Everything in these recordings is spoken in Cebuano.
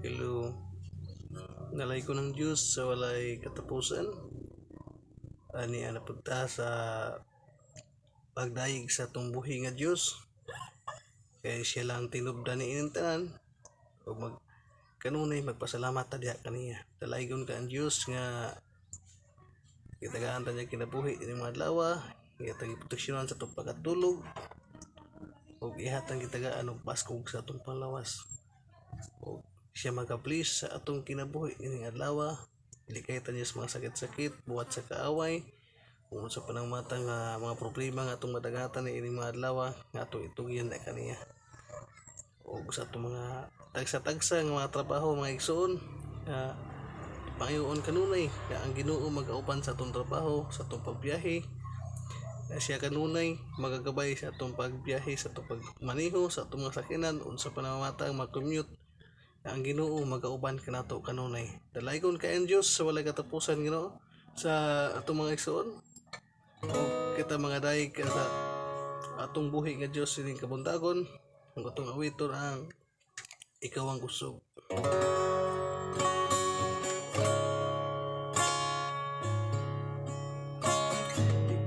Hello. Dalaygon ang Diyos sa walay katapusan. Ani ana punta sa pagdayeg sa atong buhi nga Dios. Kay siya lang tinubdan ni ining tanan ug mag kanunay magpasalamat ta diha kaniya. Dalaygon ka ang Dios nga gitagaan ta niya kinabuhi ining mga adlaw, gitagi proteksyonan sa atong pagkatulog ug ihatag gitagaan og baskog sa atong panglawas. Ug siya magabless sa atong kinabuhi ining adlaw. Likay ta niya sa mga sakit-sakit, buhat sa kaaway, kung unsa pa nang matang mga problema nga atong madagatan ni ining mga adlaw nga atong itugyan na kaniya. Ug sa atong mga tagsa-tagsa nga mga trabaho, mga igsoon, nga pangayoon kanunay nga ang Ginoo magauban sa atong trabaho, sa atong pagbiyahe, na siya kanunay magagabay sa atong pagbiyahe, sa atong pagmaneho, sa atong mga sakyanan, unsa pa nang matang mag-commute, nga ang Ginoo magauban kanato kanunay. Dalaygon kay ang Dios sa walay katapusan, Ginoo, sa atong mga igsoon. Ug kita mga dayeg ka sa atong buhi nga Dios ining kabuntagon, ang atong awiton ang Ikaw ang Kusog.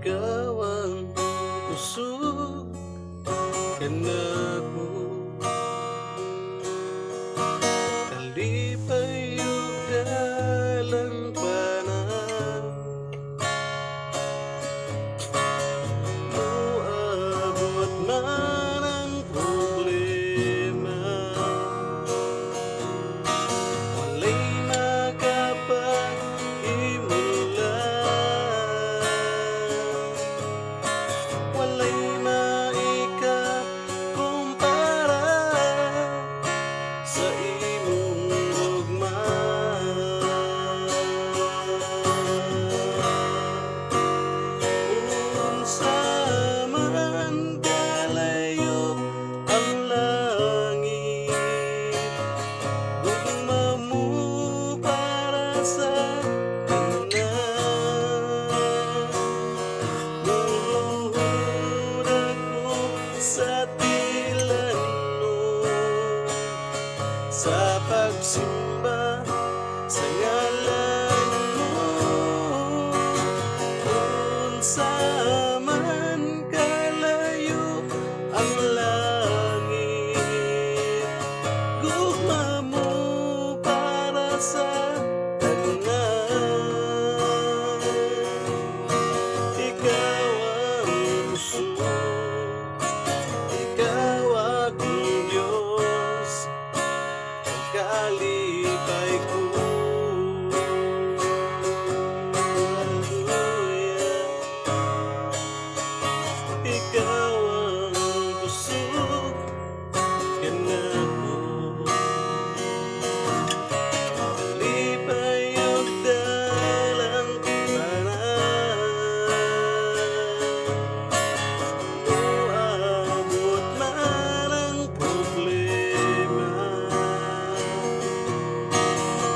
Ikaw ang kusog kanako, kalipay ug dalang panan, moabot man ang problema, walay makapaghimula, walay maikakumpara sa imong gugma. Unsa man kalayo ang langit, gugma mo para sa tanan. Muluhod ako sa tilalno sa pagsimba sa ngalan mo. Unsa man kalayo ang langit, gugma mo para sa tanan. Ikaw ang kusog, ikaw akong Diyos, ang kalipay ko. Hallelujah. Ikaw ang kusog kanako, kalipay ug dalang tanan, moabot man ang problema,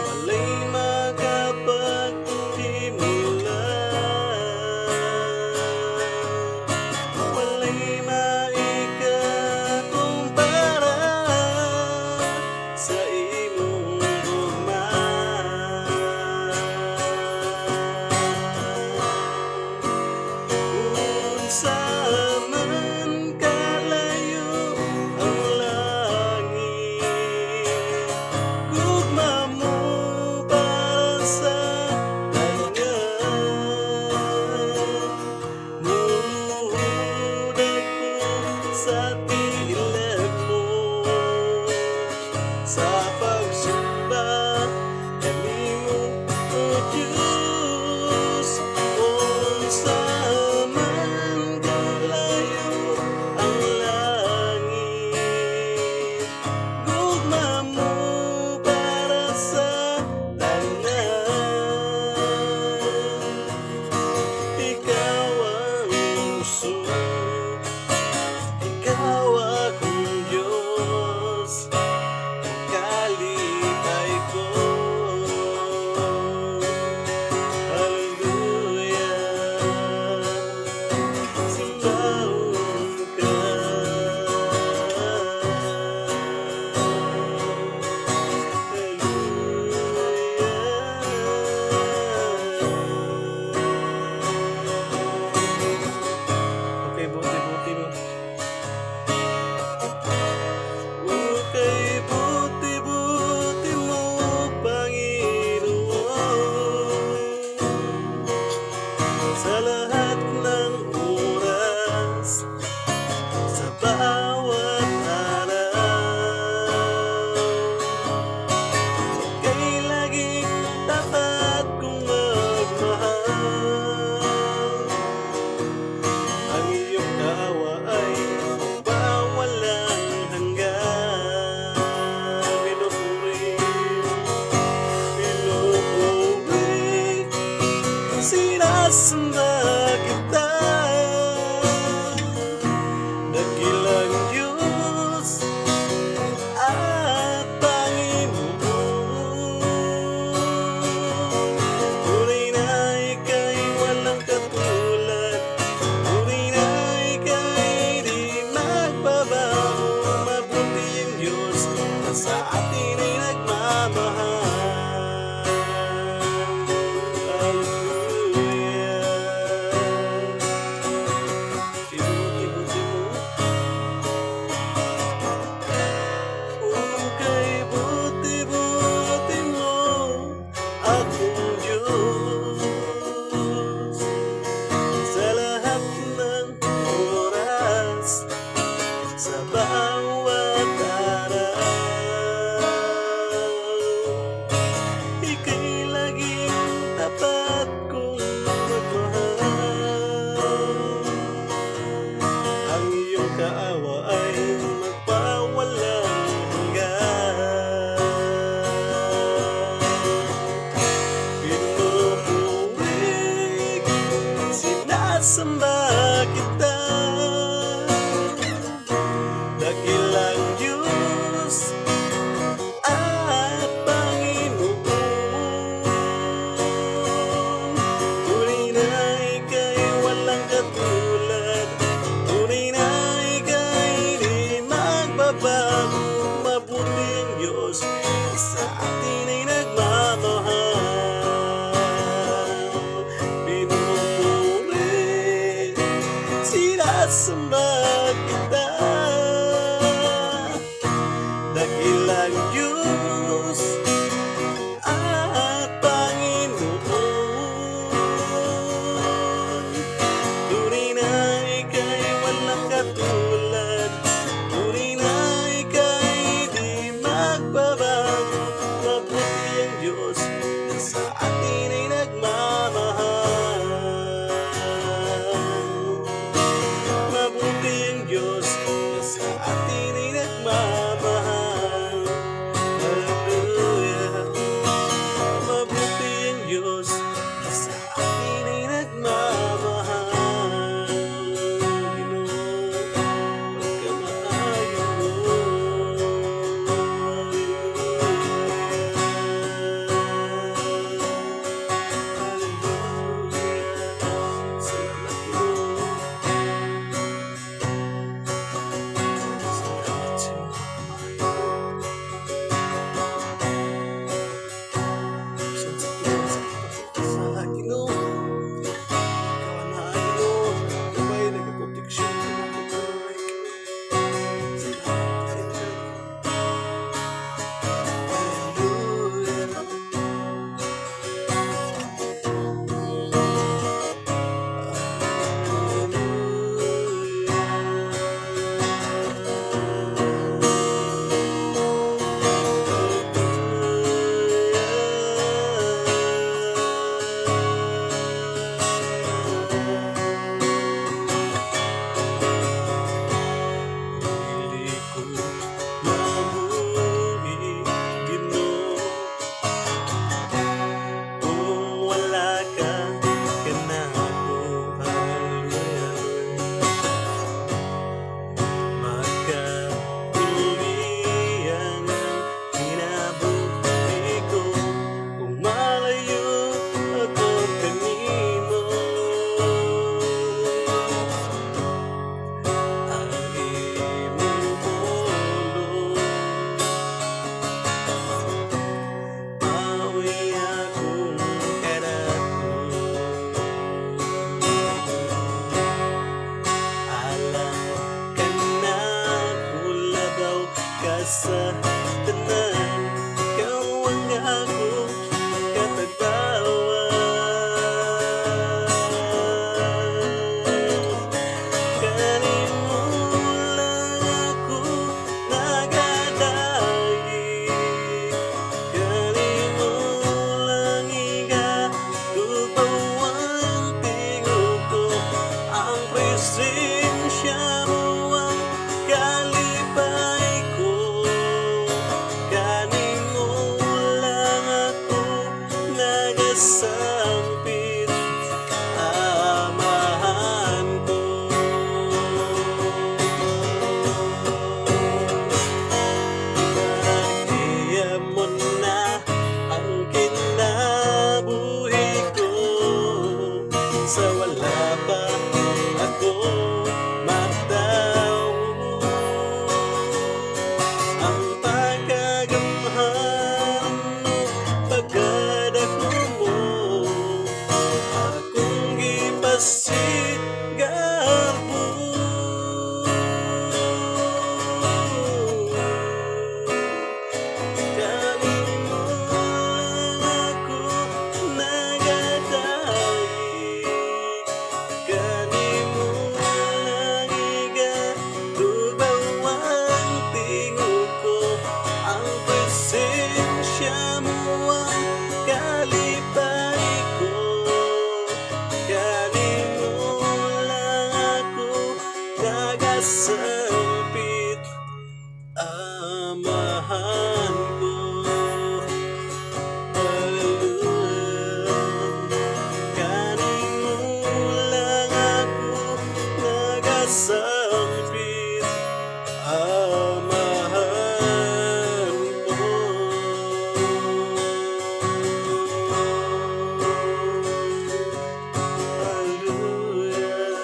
walay makapaghimula, walay maikakumpara sa imong gugma. Unsa man kalayo ang langit, gugma mo para sa tanan. Muluhod ako sa tiilan mo sa pagsimba kanimo, O Diyos. Unsa man kalayo ang langit, gugma mo para sa tanan. Ikaw ang kusog, ikaw Sa bawat araw, ika'y laging tapat kong magmahal. Ang iyong kaawa ay magpawalang hanggan. Pinupuri, sinasamba kita, dakilang Diyos at Panginoon. Tunay na ika'y walang katulad, tunay na ika'y di magbabago. Mabuti ang Diyos sa atin ay nagmamahal. Pinupuri, sinasamba kita, dakilang Diyos at Panginoon. Tunay na ika'y walang katulad, tunay na ika'y di magbabago. Mabuti ang Diyos na sa atin ay nagmamahal. Mabuti ang Diyos na sa atin ay nagmamahal. Hallelujah. Mabuti ang Diyos na sa atin ay nagmamahal. Ginoo, pagkamaayo mo. Hallelujah. Hallelujah. Salamat, Ginoo. Salamat sa imong pagkamaayo. Bisan sa tuwa sa pagkasala, Ginoo. Ikaw ang naa, Ginoo. Gabay, nagaproteksyon kanako kanunay, Ginoo. Salamat kaayo. Hallelujah. Hallelujah. Dili ko mabuhi, Ginoo, kung wala ka kanako. Hallelujah. Magkapulian ang kinabuhi ko kung malayo ako kanimo. Ang imong pulong mao'y akong karaton. Alang kanako, labaw ka sa tanan. Ikaw ang akong katagbawan. Kanimo lang ako nagadayik, kanimo lang igatupaw ang tingog ko. Ang presensya mo ang kalipay ko. Amahan ko. Hallelujah. Kanimo lang ako nagasampit, Amahan ko. Hallelujah.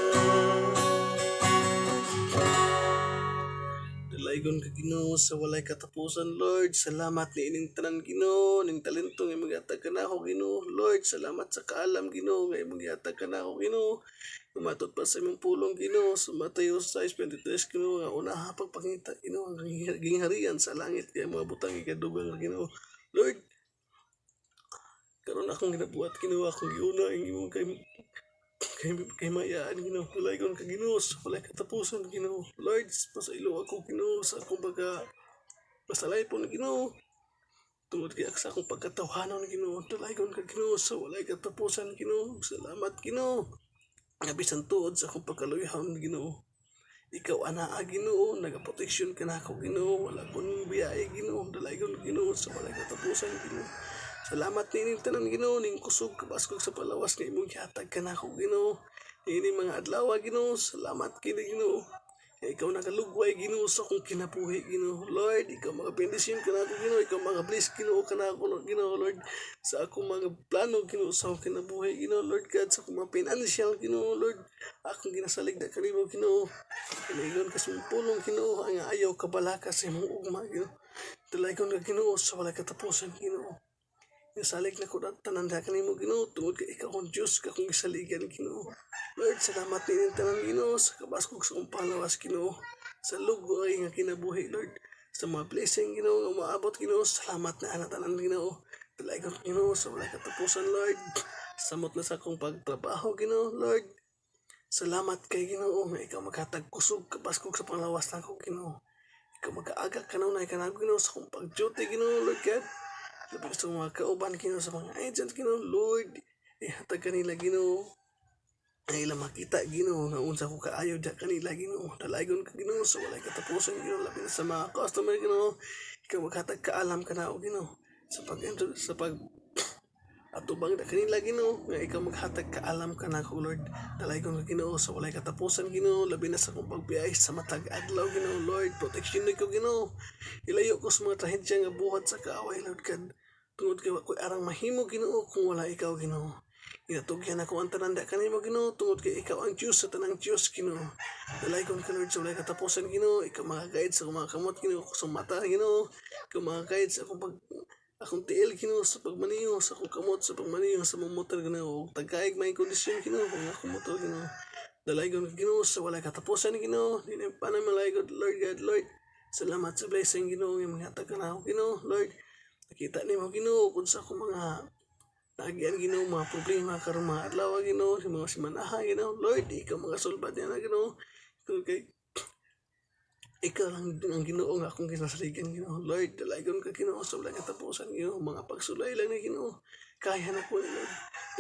Dalaygon ka, Ginoo, sa walay katapusan, Lord. Salamat niining tanan, Ginoo, ning talento nga imong gihatag kanako, Ginoo. Lord, salamat sa kaalam, Ginoo, nga imong gihatag kanako, Ginoo. Matod pa sa imong pulong, Ginoo, sa Mateo 6:23, Ginoo, nga unaha pagpangita, Ginoo, ang gingharian sa langit kay mga butang ikadugang, Ginoo. Lord, karon akong ginabuhat, Ginoo, akong giuna ang imong kay mayaan, Ginoo. Dalaygon ka, Ginoo, sa walay katapusan, Ginoo. Lord, pasaylo ako, Ginoo, sa akong pagka masalaypon, Ginoo. Tungod kay sa akong pagkatawhanon, Ginoo. Dalaygon ka, Ginoo, sa walay katapusan, Ginoo. Salamat, Ginoo. Nga bisan tuod sa akong pagkaluyahon, Ginoo. Ikaw anaa, Ginoo, nagaproteksyon ka nako, Ginoo. Wala ko ning biyahe, Ginoo. Dalaygon, Ginoo, sa walay katapusan, Ginoo. Salamat niining tanan, Ginoo, ning kusog kabaskog sa palawas nga imong gihatag kanako, Ginoo. Niining mga adlaw, Ginoo, salamat kini, Ginoo. Nga ikaw nagalugway, Ginoo, sa akong kinabuhi, Ginoo. Lord, ikaw mga bendisyon kanako, Ginoo, ikaw mga bless, Ginoo, kanako, Ginoo, Lord, sa akong mga plano, Ginoo, sa akong kinabuhi, Ginoo, Lord God, sa akong mga financial, Ginoo, Lord, akong ginasalig na kanimo, Ginoo. Kinaingon ka sa imong pulong, Ginoo, ang ayaw kabalaka sa imong ugma, Ginoo. Dalaygon ka, Ginoo, sa walay katapusan, Ginoo. Ginasalig nako na tanan diha kanimo, Ginoo, tungod kay ikaw ang Dios akong gisaligan, Ginoo. Lord, salamat niining tanan, Ginoo, sa kabaskog sa akong panglawas, Ginoo. Sa lugway nga kinabuhi, Lord. Sa mga blessing, Ginoo, nga umaabot, Ginoo, salamat na ana tanan, Ginoo. Dalaygon Ginoo sa walay katapusan, Lord. Samot na sa akong pagtrabaho, Ginoo, Lord. Salamat kay Ginoo nga ikaw maghatag kusog kabaskog sa panglawas nako, Ginoo. Ikaw mag-aaga kanunay kanako, Ginoo, sa akong pag-duty, Ginoo, Lord God. Labi sa mga kauban, Ginoo, sa mga agent, Ginoo, Lord. Ihatag kanila, Ginoo, ang ilang makita, Ginoo, nga unsa ko kaayo diha kanila, Ginoo. Dalaygon ka, Ginoo, sa walay katapusan, Ginoo, labi na sa mga customer, Ginoo. Ikaw maghatag kaalam kanako, Ginoo, sa pag atubang na kanila, Ginoo, nga ikaw maghatag kaalam kanako, Lord. Dalaygon ka, Ginoo, sa walay katapusan, Ginoo, labi na sa akong pagbiyahe sa matag adlaw, Ginoo, Lord. Protection ko, Ginoo. Ilayo ko sa mga trahedya nga buhat sa kaaway, Lord God. Tungod kay wa ko'y arang mahimo, Ginoo, kung wala ikaw, Ginoo. Ginatugyan ako ang tanan da kanimo, Ginoo, tungod kay ikaw ang Diyos sa tanang Diyos, Ginoo. Dalaygon ka, Lord, sa walay katapusan, Ginoo. Ikaw mga guide sa akong mga kamot, Ginoo, sa mata, Ginoo. Ikaw mga guide sa akong tiil, Ginoo, sa pagmaniho, sa akong kamot sa pagmaniho sa mga motor, Ginoo. Ug tagaig may kondisyon, Ginoo, kung akong motor, Ginoo. Dalaygon ka, Ginoo, sa walay katapusan, Ginoo. Di na pa na malaygon, Lord God, Lord. Salamat sa blessing, Ginoo, nga mga hatag kanako, Ginoo, Lord. Nakita nimo, Ginoo, kung sa akong mga naagian, Ginoo, mga problema karong mga adlaw, Ginoo, sa mga simanaha, Ginoo, Lord, ikaw mga sulbad niya na, Ginoo. Kung kay ikaw lang ang Ginoo nga akong ginasaligan, Ginoo. Lord, dalaygon ka, Ginoo, sa walay katapusan, Ginoo. Mga pagsulay lang ni Ginoo. Kaya na ko ni Lord.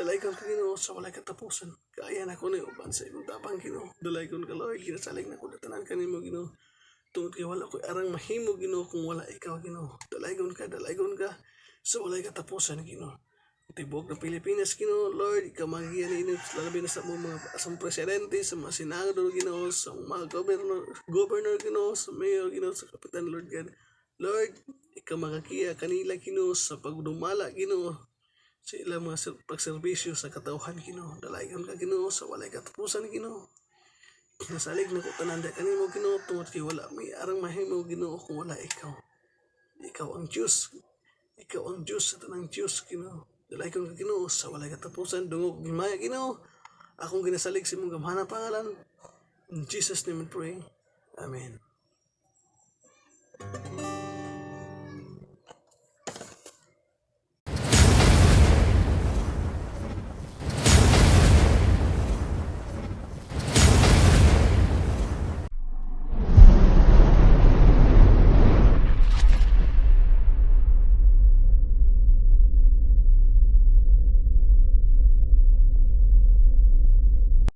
Dalaygon ka, Ginoo, sa walay katapusan. Kaya na ko ni uban sa imong tabang, Ginoo. Dalaygon ka, Lord. Ginasalig nako na tanan kanimo, Ginoo. Tungod kay wala ko'y arang mahimo, Ginoo, kung wala ikaw, Ginoo. Dalaygon ka sa walay katapusan, Ginoo. Tibuok ng Pilipinas, Ginoo, Lord, ikaw magiya ninyo, labi na sa mga sa mga presidente, sa mga senador, Ginoo, sa mga governor, Ginoo, sa mayor, Ginoo, sa kapitan, Lord God. Lord, ikaw makakiya kanila, Ginoo, sa pagdumala, Ginoo, sa ilang mga pagserbisyo sa katawhan, Ginoo. Dalaygon ka, Ginoo, sa walay katapusan, Ginoo. Nasalig na ko tanan da kanimo, Ginoo, tungod kay wala may arang mahimo, Ginoo, kung wala ikaw. Ikaw ang Diyos. Ikaw ang Diyos sa tanang Diyos, Ginoo. Dalaygon ka, Ginoo, sa walay katapusan, dungog himaya, Ginoo. Akong ginasalig sa imong gamhanan pangalan. In Jesus' name we pray. Amen.